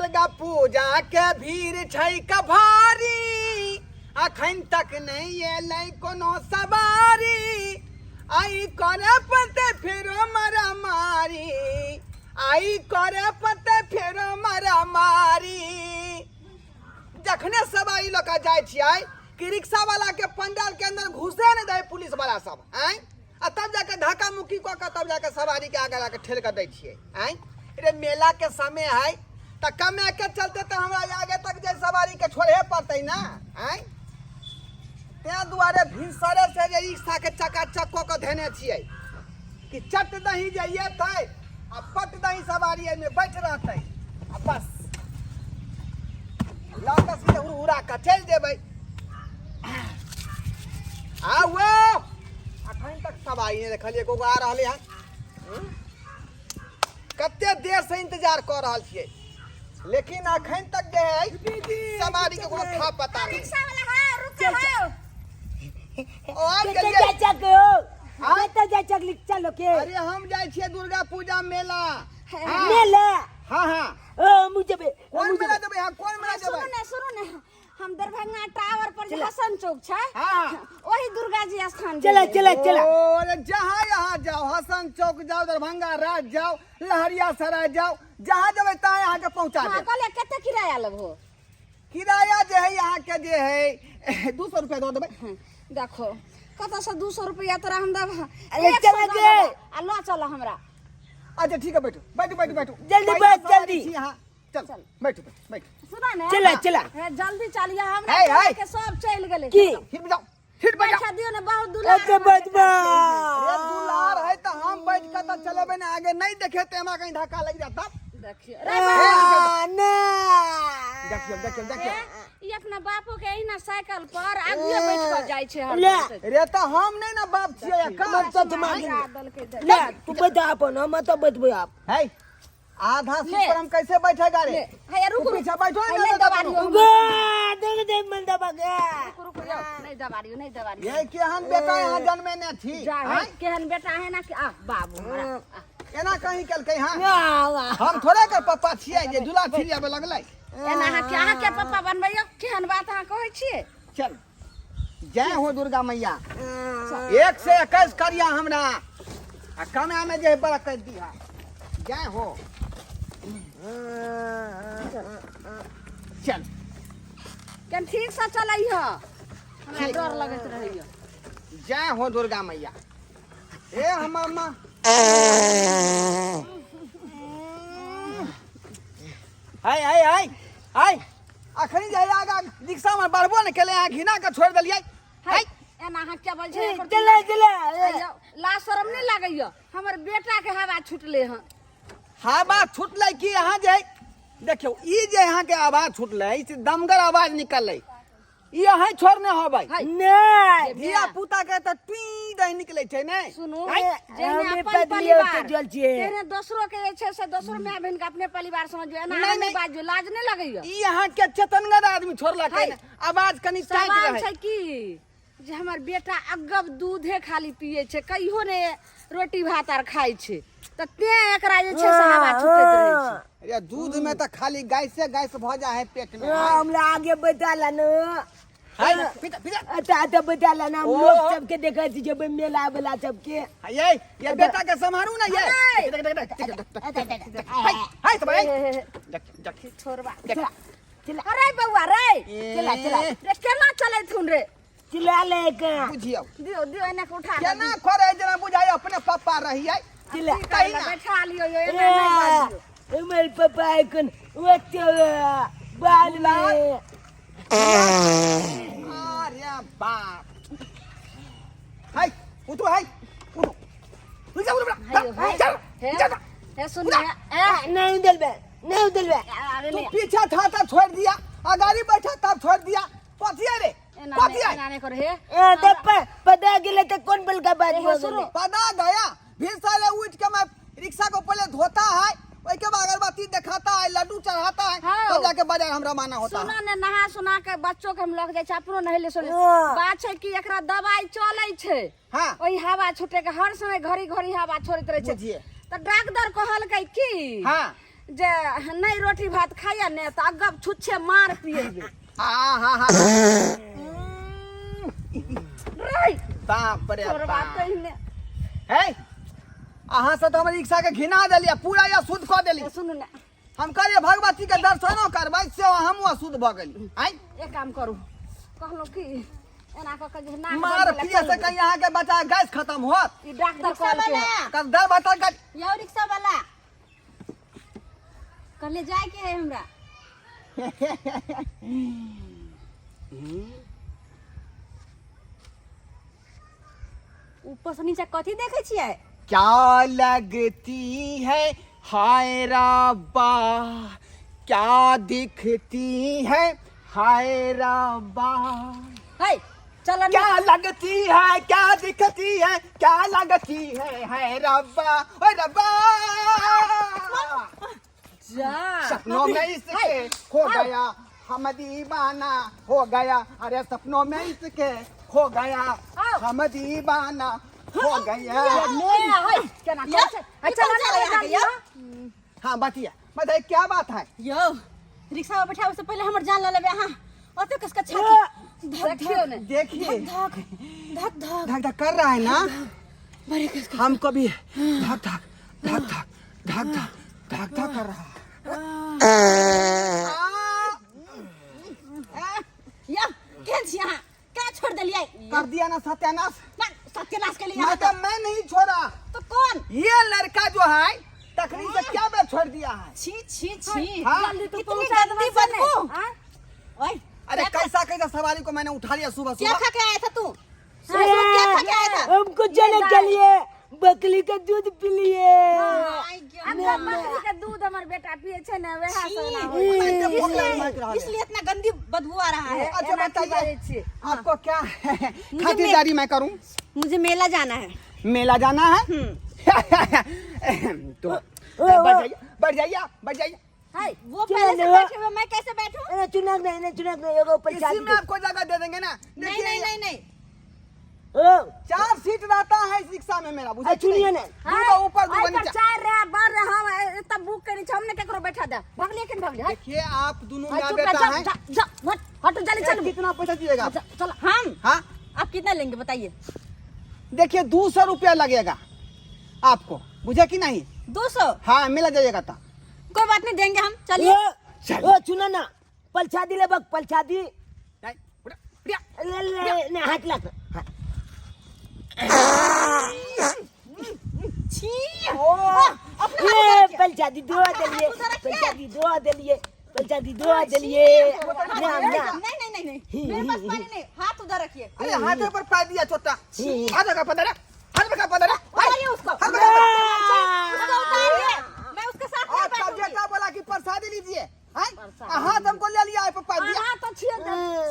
दुर्गा पूजा के भीड़ छै कभारी, अखन तक नहि एलै कोनो सवारी। आई करे पड़तै फेरो मारामारी, आई करे पड़तै फेरो मारामारी। जखने सवारी लऽ कऽ जाइ छियै कि रिक्शा वाला के पंडाल के अंदर घुसे नहि दै पुलिस वाला सब, आँय? आ तब जाके धक्का मुक्की कऽ कऽ तब जाके सवारी के आगे आके ठेल कऽ दै छियै, आँय? रे मेला के समय है तऽ कमे के चलते तऽ हमरा आगे तक जे सवारी के छोड़हे पड़तै ना, आँय? तें दुआरे भिनसरे से जे रिक्शा के चकाचक कऽ कऽ धेने छियै कि चट दही जे एतै आ पट दही सवारी एहिमे बैठ रहतै आ बस लऽ कऽ सीधे हुरहुरा कऽ चलि जेबै। आउ, अखन तक सवारी नहि देखलियै, एगो आ रहलै हन। कते देर से इंतजार कऽ रहल छियै, लेकिन अखन तक जे है सवारी के कोनो था पता नहीं। रिक्शा वाला है, रुक हो। ओ आबि कतऽ गेलियै। जाइ छक हो? आँय? कतऽ जाइ छक रिक्शा लऽ के? अरे हम जाइ छियै दुर्गा पूजा मेला। हाँ। मेला? हाँ हाँ। ओ, हमहूँ जेबै। कोन हमहूँ मेला जेबै। जेबै अहाँ? कोन मेला सुनू जेबै? ने, सुनू ने, हम दरभंगा टावर पर जे हसन चौक छै, हाँ। ओही दुर्गा जी स्थान चला जेबै। चला चला। ओ, अरे जहाँ यहाँ जाओ, हसन चौक जाओ, दरभंगा राज जाओ, लहरिया सराय जाओ, जहाँ जेबै तहाँ अहाँके पहुँचा हाँ, देब। कहलियै कते किराया लेबहो? किराया जे है अहाँके जे है 200 रुपया दऽ देबै। देखो कतऽ से 200 रुपया तोरा हम देब? अरे 100 चला दऽ गे। देबो, आ लऽ चल हमरा। अच्छा ठीक है, बैठू बैठू बैठू बैठू। जल्दी पैसा बैठ, सवारी जल्दी। छी अहाँ। चल बैठू बैठू बैठू। सुना ने। चला चला। हे, जल्दी चलिए, हमरा हे, हे। के सब चलि गेलै। की? फिर बजाओ, फिर बजाओ। बैठा दियौ ने, बहुत दुलार अच्छा हमर बजबा। बेटा छै। अरे दुलार है तो हम बैठ के तो चलेबे ना, आगे नहीं देखेते हमरा कहीं धक्का लग जाता। देखियौ रे बा, आ, ना। देखियौ देखियौ देखियौ। हे, ई अपना बापो के एहिना साइकिल पर आगुए बैठ के जाइ छै हर ले। दिन। रे तो हम नहीं ना बाप छियै का? मत तो तुम्हारी। हमरा देलकै देख। ले, तू बैठा अपन, हम तो बैठबै आप। है आधा सीट ले। पर हम कैसे बैठेगा रे? ले, हैया रुक तू रुक। पीछे बैठो है, ना, नहीं दादा दबारियो दोनों। हम। गा, देख देख मन दबा गया। रुक रुक यौ, नहीं दबारियो, नहीं दबारियो। ये केहन बेटा यहाँ जन्मे ने थी? जा है, आँय? केहन बेटा है ना कि आ बाबू हमरा आ। एना कहीं केलकै? हाँ, वाह, वाह। हम थोड़े कर पप्पा छियै जे दुला छिड़ियाबे लगलै। एना अहाँ के, अहाँ के पप्पा बनबैयो? केहन बात अहाँ कहै छियै? चल, जय हो दुर्गा मैया। 1 से 21 करिया हमरा आ कमे में जे है बरकत दिहा। जय हो। चल। केन ठीक से चलैह, हमरा ठीक। डर लगैत रहैया। जय हो दुर्गा मैया। ए हम अम्मा, हाय हाय हाय हाय, अखनी जे आगा रिक्शा में बढ़बो ने केले, अहाँ घिना के छोड़ देलियै। है, एना अहाँ क्या बोल छै? चला चला। ला, शरम नहीं लागैया? हमर बेटा के हवा छुटले हन। हवा छुटलै कि अहाँ जे देखियौ, ई जे अहाँके आवाज छुटलै से दमगर आवाज निकललै, ई अहाँ छोड़ने होबै? है। नहीं। धिया पुता के तऽ टुई दही निकलै छै ने। सुनू, है, जेहने हमे अपन पदलिए ओते परिवार जल छियै। तेहने दोसरो के जे छै से दोसरो माय बहिन के अपने परिवार समझियो। एना नहीं, अहाँ नहीं। नहि बाजियो, लाज नहि लगैया? ई अहाँके चेतनगर आदमी छोड़लक है। ने, आवाज कनि टाइट सवाल रहै। छै कि जे हमर बेटा अगब दूधे खाली पिए छै, कहियो ने रोटी भात आर खाइ छै, तऽ तें एकरा जे छै से हवा छुटैत रहै छै। अरे दूध में तऽ खाली गैसे गैस भऽ जाइ है पेट में। हाँ, हमरा आगे बैठा न। है, पीछे पीछे। अच्छा अच्छा, बैठा ना। हम ओ। लोग सबके देखै छी जेबै मेला वाला सबके। ये ये बेटा के सम्हारू ना ये। देख देख देख देख देख, हाय हाय तो भाई, देख देख। छोड़बा। चला चला। अरे बौआ रे। चला चला। रे केना चलैथुन रे? चिल्ला ले के बुझियौ। दियौ दियौ, एने के उठा के। केना करे जेना बुझाइ अपने पप्पा रहियै। चिल्ला। कही ना। बैठा लियौ यौ, एना नहि बाजियौ। हमर पापा एखन ओते बाल में। अरे बाप, हाय उतरो, हाय उठो, उठ जाओ, उठ हाय, हाय। चल हे चल। हे सुन ए। नहीं उदलबे, नहीं उदलबे। अरे तू नहीं। पीछे था तब छोड़ दिया, अगाड़ी बैठा तब छोड़ दिया, कथी है रे? एना कथी नहि, है? एना नहि कर हे। ए तो पता गेले तो कौन बल का बात ए, भऽ सुनो। गेलै? पता गया। फिर साले उठ के मैं रिक्शा को पहले धोता है, ओई के बाद अगरबत्ती दिखाता है, लड्डू चढ़ाता है। हाँ। तब जाके बाजार हमरा माना होता सुनो है। ने, नहा सुना के बच्चो के हम लग जाइ छै, अपनो नहेले सुने। हाँ। बात छै कि एकरा दवाई चलै छै। हाँ। ओहि हवा छूटे के हर समय घड़ी घड़ी हवा छोड़ैत रहै छै। बुझिए। तऽ डॉक्टर कहलकै कि हाँ। जे नहि रोटी भात खाइए ने तऽ अगब छुच्छे मार पिएबै। आ हा हा रे बाप रे तोर बात बाप। पहिने। हे, अहाँ से तो हमर रिक्शा के घिना देलियै, पूरा अशुद्ध कऽ देली। सुनू ने। हम कहलियै भगवती के दर्शनो करबै, से हमहूँ अशुद्ध भऽ गेली। आँय, एक काम करू, कहलहुँ कि एना कऽ के जे नाक मार बंद पिए से कहीं अहाँ के बच्चा गैस खत्म होत। ई डॉक्टर कहलकै। कल दर बता कर। यौ रिक्शा वाला, कहले जाए के है हमरा। ऊपर से नीचा कथी देखे छियै? क्या लगती है हाय रब्बा, क्या दिखती है हाय रब्बा। है चल ने। क्या लगती है, क्या दिखती है, क्या लगती है हाय रब्बा, ओ रब्बा। जा। सपनों में इसके खो गया हम दीवाना हो गया, अरे सपनों में इसके खो गया हम दीवाना हो गया। ए, है केना यौ, कहै छै? है, ई चल कोन ने, चलै अहाँके, यौ? हाँ बतिया, बताइए क्या बात है? यौ रिक्शा पर बैठाबै से पहिले हमर जान लऽ लेबै अहाँ। ओते कसका छाती धक देखियौ ने। देखिए। धक धक धक धक धक कर रहा है ना? बड़े कसका। हमको भी धक धक धक धक धक धक धक धक कर रहा है। यौ केहन छी अहाँ? केना छोड़ देलियै? कर दिया ना सत्यानाश। ना, सत्यानाश के लिए। मैं तो मैं नहीं छोड़ा। तो कौन? ये लड़का जो है तकनी से क्या मैं छोड़ दिया है। छी छी छी। हाँ। जल्दी तू इतनी पहुंचा गंदी देबा से ने? बदबू। आँय? ओए, अरे क्या कैसा कैसा सवारी को मैंने उठा लिया सुबह क्या सुबह। खा के आया था तू? सुबह सुबह क्या खा के आया था? हमको चले के लिए बकरी का दूध पी लिए। अगब बकरी के दूध हमर बेटा पिए छै ने, वएह से एना होइ छै। ऐसे भूख लग मच रहा है। इसलिए इतना गंदी बदबू आ रहा है। अच्छा एना की बताइए बाजै छियै? आपको क्या खातिरदारी मैं करूं? मुझे मेला जाना है। मेला जाना है तो बैठ जाइए, बैठ जाइए आप, बैठ जाइए। है वो पहले से चलो। बैठे हुए, मैं कैसे बैठूं? एना चुनाक नहीं, एना चुनाक नहीं, एगो ऊपर इसी चाबी में आपको जगह दे देंगे ना। नहीं देखिए नहीं नहीं नहीं। ओ 4 सीट रहता है इस रिक्शा में मेरा, बुझे आ, चुनिए ने। दो ऊपर दो आइ पर नीचा। चार रे बार रे, हम एतऽ बुक केने छी, हम ने केकरो बैठा दे। भगलिए कि भगलिए? है देखिए आप दोनों है, माँ चुप बेटा रह, जा हैं। जा जा, हट हट जल्दी चल। कितना पैसा दीजिएगा आप? चल। हम? हाँ। आप कितना लेंगे बताइए? देखिए 200 रुपया लगेगा आपको, बुझे कि नहीं? 200? हाँ मिला जाइएगा था। कोई बात नहीं, देंगे हम, चलिए। ओ ओ चुना ना, पलछा दी ले बक पलछा दी। नहीं, उठा, उठा। ले ले ने हाथ लग। हाँ। छी। ओ, अपना ए पलछा दी दो देलिए, उधर रखिए। पलछा दी दो देलिए, पलछा दी दो देलिए। ना ना। नहीं नहीं नहीं नहीं, मेरे पास पानी नहीं, हाथ उधर रखिए। अरे हाथ पर पा दिया छोटा, हाथ का पदरा, हाथ का पदरा, उतारिए उसको। हाथ का पदरा। उसको उतारिए, मैं उसके साथ नहीं आपका बैठूंगी। बेटा बोला कि प्रसादी लीजिए, हैं? हाथ हमको ले लिया है पप्पा दिया। अहाँ तऽ छियै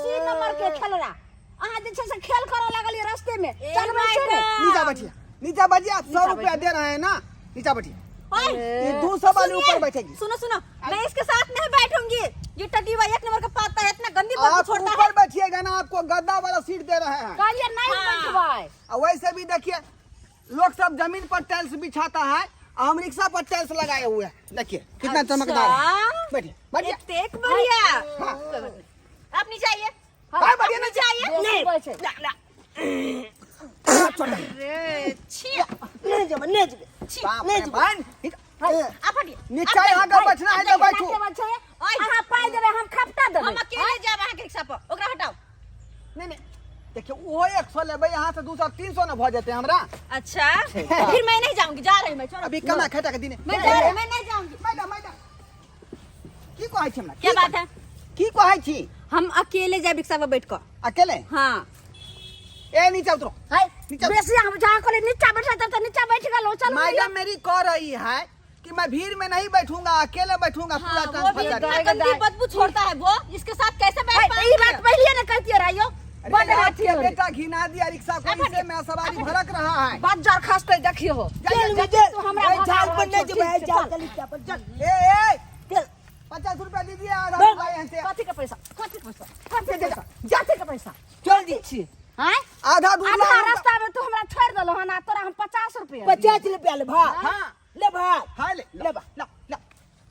सी नंबर के खेलरा, अहाँ जे छै से खेल करऽ लागलियै रस्ते में। ए चलबै छै ने। मैडम। नीचा बैठिए, नीचा बैठिए, आप 100 रुपया दे रहे हैं ना, नीचा बैठिए। ओए, ये 200 वाली सुनिए, ऊपर बैठेगी। सुनो सुनो, मैं इसके साथ नहीं बैठूंगी। ये टटीवा एक नंबर का पाता है, इतना गंदी बदबू आप छोड़ता है। ऊपर बैठिएगा ना, आपको गद्दा वाला सीट दे रहे हैं। कहलियै नहीं हाँ। बैठबै। और वैसे भी देखिए लोग सब जमीन पर टाइल्स बिछाता है और हम रिक्शा पर टाइल्स लगाए हुए हैं। देखिए कितना चमकदार है। अच्छा। बैठिए बैठिए। एतेक बढ़िया। हाँ। कोई बात नहीं, आप नीचे आइए। हाँ, बैठिए नीचे आइए। बेसी होइ छै। रे छी। नहीं जब नहीं जब। छी। बाप नहीं रे जी। बाप। आप हटिए। नीचा आप यहाँ का बैठना है तो बैठू। केवल छै, ओए। अहाँ पाइ देबै, हम खपटा देबै। हम अकेले जाब अहाँके रिक्शा पर, ओकरा हटाओ। नहीं नहीं, देखिए वो 100 लेबै, यहाँ से 200 300 न भऽ जेतै हमरा। अच्छा फिर मैं नहीं जाऊंगी, जा रही मैं, छोड़ो। अभी कमा खटा के दिने। मैं जा रही, मैं नहीं जाऊंगी। मैडम मैडम की कहै छी हमरा? क्या बात है? की कहै छी? हम अकेले जाए रिक्शा पर बैठ कर। अकेले? हाँ। ए नीचा उतरो। है नीचा। बेसी हम जहाँ कहलियै नीचा बैठा तब तऽ नीचा बैठ गेलहुँ। चलू। मैडम मेरी कह रही है कि मैं भीड़ में नहीं बैठूंगा, अकेले बैठूंगा। पूरा हाँ, टांग वो भी फंसा इतना दिया। गंदी बदबू छोड़ता है वो, इसके साथ कैसे बैठ है, ई बात पाएंगे? पहिले ने कहतियै रहियो। अरे बड आपके अथी बेटा घिना दिया रिक्शा को, इससे मैं सवारी भड़क रहा है। बज्जर खसतै देखियो। जाइए, चल जाइए। चल तू हमरा ए, झाल भगा पर नहीं रहल छौ, जब ठीक छै, झाल चल। चल रिक्शा पर चल। ए ए चल। 50 रुपया दीजिए, आधा बस। रुपया यहाँ से। कथी के पैसा, कथी के पैसा, कथी के जा, पैसा, जा। कथी के पैसा? चल दी छी आँय? आधा दूध आधा लाओ। रास्ता में तू हमरा छोड़ देलहो हन आ तोरा हम 50 रुपया 50 रुपया ले भाग। हाँ। ले भाग। हाँ ले ले बा। ला ला।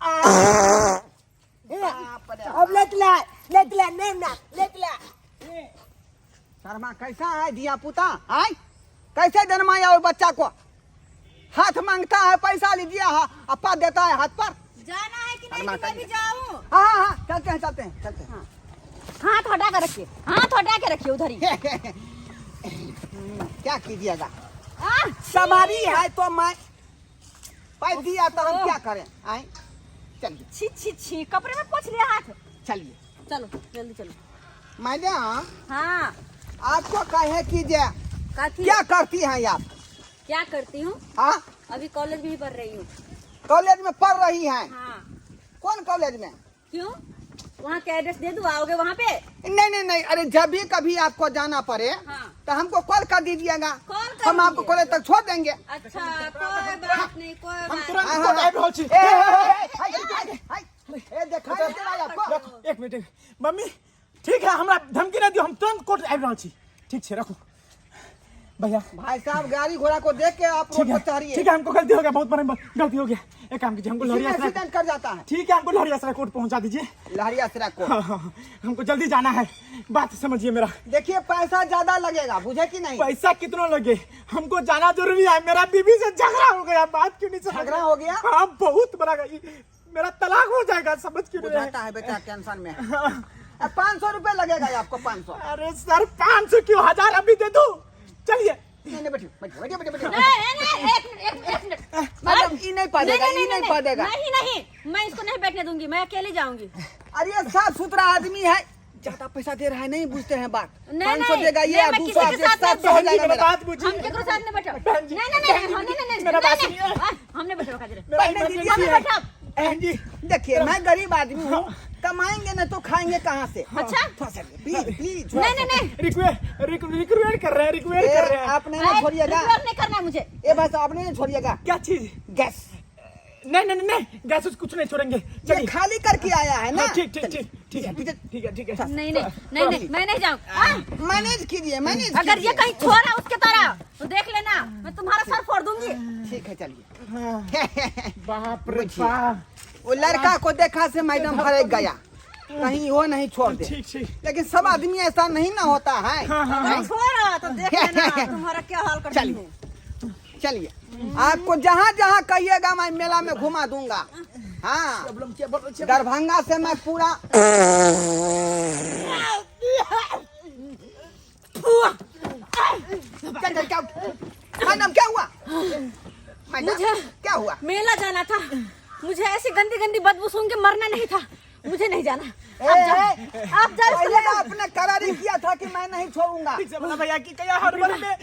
आ बाप रे। अब लेत ला लेत ला नहीं ना लेत ला। शर्मा कैसा है दिया पुता आय, कैसे जन्माया वो बच्चा को? हाथ मांगता है पैसा लीजिए, हाँ अपा देता है हाथ पर। जाना है कि नहीं शर्मा कि मैं भी कहीं। जाऊं? हाँ हाँ हाँ, चलते हैं चलते हैं चलते हैं। हाथ हटा के रखिए, हाथ हटा के रखिए उधर ही। क्या कीजिएगा, आ, सवारी है तो मैं पाई दिया तो हम क्या करें? आए चलिए। छी छी छी, कपड़े में पोंछ लिया हाथ। चलिए चलो जल्दी चलो। मैडम हाँ आपको कहे कीजिए काफी क्या करती हैं आप? क्या करती हूँ? हाँ अभी कॉलेज में ही पढ़ रही हूँ। कॉलेज में पढ़ रही हैं? हाँ। कौन कॉलेज में? क्यों, वहाँ का एड्रेस दे दूँ, आओगे वहाँ पे? नहीं नहीं नहीं, अरे जब भी कभी आपको जाना पड़े हाँ। तो हमको कॉल कर दीजिएगा, कॉल कर हम आपको दीजिए। कॉलेज तक छोड़ देंगे। अच्छा कोई बात नहीं, कोई हम बात तुरंत हाँ, कोर्ट हाँ। आबि रहल छी। ए, ए, ए, ए, ए, ए, ए, देखा नहीं दे रहा है आपको? रखो एक मिनट, एक मिनट। मम्मी ठीक है, हमरा धमकी नहीं दियो, हम तुरंत कोर्ट आबि रहल छी। ठीक छै रखू भैया। भाई साहब गाड़ी घोड़ा को देख के आप ठीक रोड है पर चढ़िए। ठीक है, हमको गलती हो गया, बहुत बड़ा गलती हो गया। एक काम कीजिए, हमको इसी में लहरिया सराय एक्सीडेंट कर जाता है। ठीक है, हमको लहरिया सराय कोर्ट पहुंचा दीजिए। लहरिया सराय कोर्ट। हाँ, हाँ, हाँ, हमको जल्दी जाना है, बात समझिए मेरा। देखिए पैसा ज्यादा लगेगा, बुझे कि नहीं? पैसा कितना लगे, हमको जाना जरूरी है। मेरा बीवी से झगड़ा हो गया, बात क्यों नहीं समझ? झगड़ा हो गया? हाँ बहुत बड़ा, मेरा तलाक हो जाएगा, समझ क्यों नहीं रहे? बुझाता है बेटा टेंशन में। 500 रुपए लगेगा आपको, 500। अरे सर 500 क्यों, 1000 अभी दे दो। चलिए। नहीं नहीं बैठिए बैठिए बैठिए बैठिए बैठिए। नहीं, नहीं, एक मिनट, एक मिनट, एक मिनट। मैडम ई नहीं पा देगा, ई नहीं पा देगा। नहीं नहीं, मैं इसको नहीं बैठने दूंगी, मैं अकेले जाऊंगी। अरे ये साफ सुथरा आदमी है, ज्यादा पैसा दे रहा है, नहीं बुझते हैं बात। नहीं, 500 नहीं, देगा ये, नहीं, मैं दो किसी सौ के आप साथ 700 हो बहन जी जाएगा मेरा मेरा। बात बुझिए। हम केकरो साथ नहीं बैठो। बहन जी, नहीं नहीं नहीं, बहन जी, नहीं नहीं नहीं, मेरा बात नहीं, सुनिए। नहीं, हमने बैठो खातिर। मेरा पहले इमरजेंसी दीजिए, है। बैठो। बहन जी देखिए मैं गरीब आदमी हूँ, कमाएंगे ना तो खाएंगे कहाँ से? अच्छा थोड़ा सा प्लीज प्लीज। नहीं नहीं नहीं, रिक्वेयर कर रहे हैं, रिक्वेयर कर रहे हैं। आप नहीं ना छोड़िएगा। रिक्वेस्ट नहीं करना है मुझे। ए भाई साहब आपने नहीं छोड़िएगा। क्या चीज? गैस। नहीं नहीं नहीं, गैस उस कुछ नहीं छोड़ेंगे। ये चलिए खाली करके आया है ना। हाँ, ठीक ठीक ठीक ठीक है ठीक है। ठीक है ठीक है। नहीं नहीं नहीं नहीं, मैं नहीं जाऊँ। हाँ, मैनेज कीजिए, मैनेज अगर ये कीजिए। कहीं छोड़ा उसके तरह तो देख लेना, मैं तुम्हारा सर फोड़ दूंगी। ठीक है चलिए। बाप रे बुझिए। बाप। वो लड़का को देखा से मैडम भड़क गया, कहीं वो नहीं छोड़ दे। ठीक ठीक। लेकिन सब आदमी ऐसा नहीं ना होता है। हाँ हाँ अगर छोड़ा तो देख लेना तुम्हारा क्या हाल कर चलिए चलिए, आपको जहाँ जहाँ कहिएगा मैं मेला में घुमा दूंगा। हाँ प्रॉब्लम क्या बोल रहे? दरभंगा से मैं पूरा चल, चल, क्या मैडम क्या हुआ? मैडम मुझे- क्या हुआ? मेला जाना था मुझे, ऐसी गंदी गंदी बदबू सूंघ के मरना नहीं था, मुझे नहीं जाना। ए, आप जाओ, ए, आप जाओ इसको पहले ले आओ। आपने करारी किया था कि मैं नहीं छोड़ूंगा। ठीक से बोला भैया कि कहिया हर बार में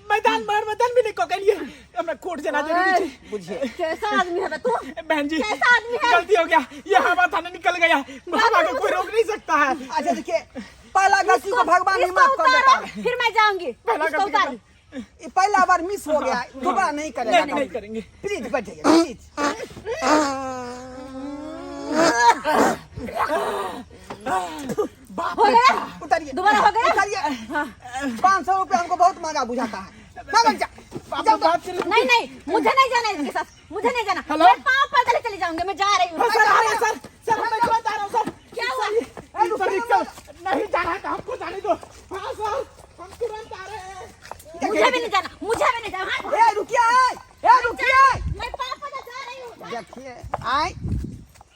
मैदान मार मैदान भी नहीं को लिए हमरा कोर्ट जाना जरूरी है। बुझिए कैसा आदमी है बे तू? बहन जी कैसा आदमी है? गलती हो गया, ये हवा थाने निकल गया, हवा को कोई रोक नहीं सकता है। अच्छा देखिए, पहला गलती को भगवान ही इसको माफ कर देता उतारो, है। फिर मैं जाऊंगी। पहला इसको गलती उतारो। ये पहला बार मिस हो गया, दोबारा नहीं करेगा। नहीं नहीं करेंगे। प्लीज बैठ जाइए प्लीज। बाप हो रे गया? उतारिए। दोबारा हो गया? उतारिए। 500 रुपया हमको बहुत महंगा बुझाता है। भागो जा। बाप रे बाप चलो। नहीं नहीं, मुझे नहीं जाना इसके साथ, मुझे नहीं जाना। हेलो? मैं पाँव पैदल चली जाऊंगी, मैं जा रही हूँ। सर आ रहे हैं, सर सर मैं तुरंत आ रहा हूँ सर। क्या हुआ? सर रिक्शा नहीं जा रहा है तो हमको जाने दो। हाँ सर हम तुरंत आ रहे हैं। मुझे भी नहीं जाना, मुझे भी नहीं जाना। हाँ, ए रुकिए, ए रुकिए। मैं पाँव पैदल जा रही हूँ। देखिए आए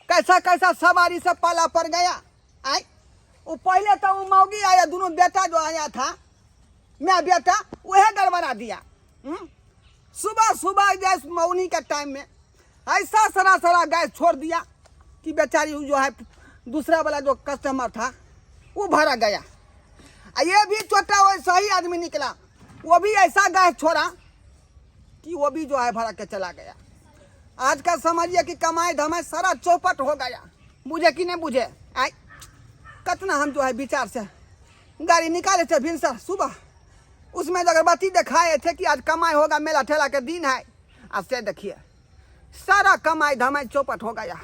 कैसा कैसा सवारी सब पाला पड़ गया। आए वो पहले तो वो मौगी आया, दोनों बेटा जो आया था, मैं बेटा वह गड़बड़ा दिया। सुबह सुबह गैस मौनी के टाइम में ऐसा सरा सरा गैस छोड़ दिया कि बेचारी जो है दूसरा वाला जो कस्टमर था वो भरा गया। आ ये भी छोटा वैसा ही आदमी निकला, वो भी ऐसा गैस छोड़ा कि वो भी जो है भरा के चला गया। आज का समझिए कि कमाई धमाई सारा चौपट हो गया। बुझे कि नहीं बुझे? आय कतना हम जो है विचार से गाड़ी निकाले थे भिनसर सुबह, उसमें अगरबत्ती दिखाए थे कि आज कमाई होगा, मेला ठेला के दिन है। आज से देखिए सारा कमाई धमाई चौपट हो गया।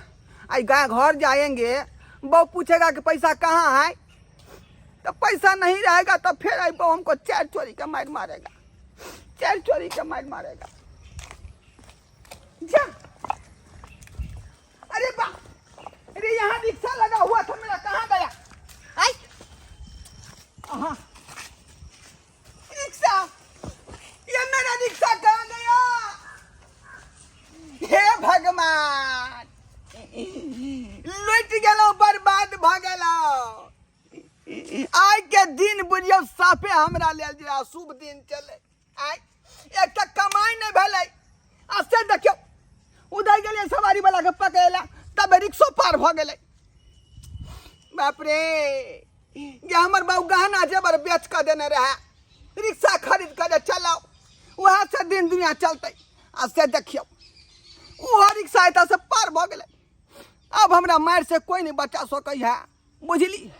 आई गाय घर जाएंगे, बहू पूछेगा कि पैसा कहाँ है, तो पैसा नहीं रहेगा तो फिर आई बहू हमको चार चोरी का मार मारेगा, चार चोरी का मार मारेगा। जा। अरे बा, अरे यहाँ रिक्शा लगा हुआ था मेरा, कहाँ गया? आई, हाँ रिक्शा, ये मेरा रिक्शा कहाँ गया? हे भगवान, लुटि गेलहुँ, बर्बाद भऽ गेलहुँ। आइ के दिन बुझियौ साफे हमरा लेल जे अशुभ दिन चलै। आइ एक तऽ कमाइ नहि भेलै, आ से देखियौ उधर गेलियै सवारी वाला के पकड़ेला, तब रिक्शो पार भऽ गेलै। बाप रे, जे हमर बाबू गहना जेवर बेच कऽ देने रहए रिक्शा खरीद कऽ जे चलाउ, उएह से दिन दुनिया चलतै, आ से देखियौ ओहो रिक्शा एतऽ से पार भऽ गेलै। अब हमरा मारि से कोइ नहि बचा सकै है, बुझली?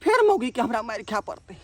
फेर मौगी के हमरा मारि खाय पड़तै।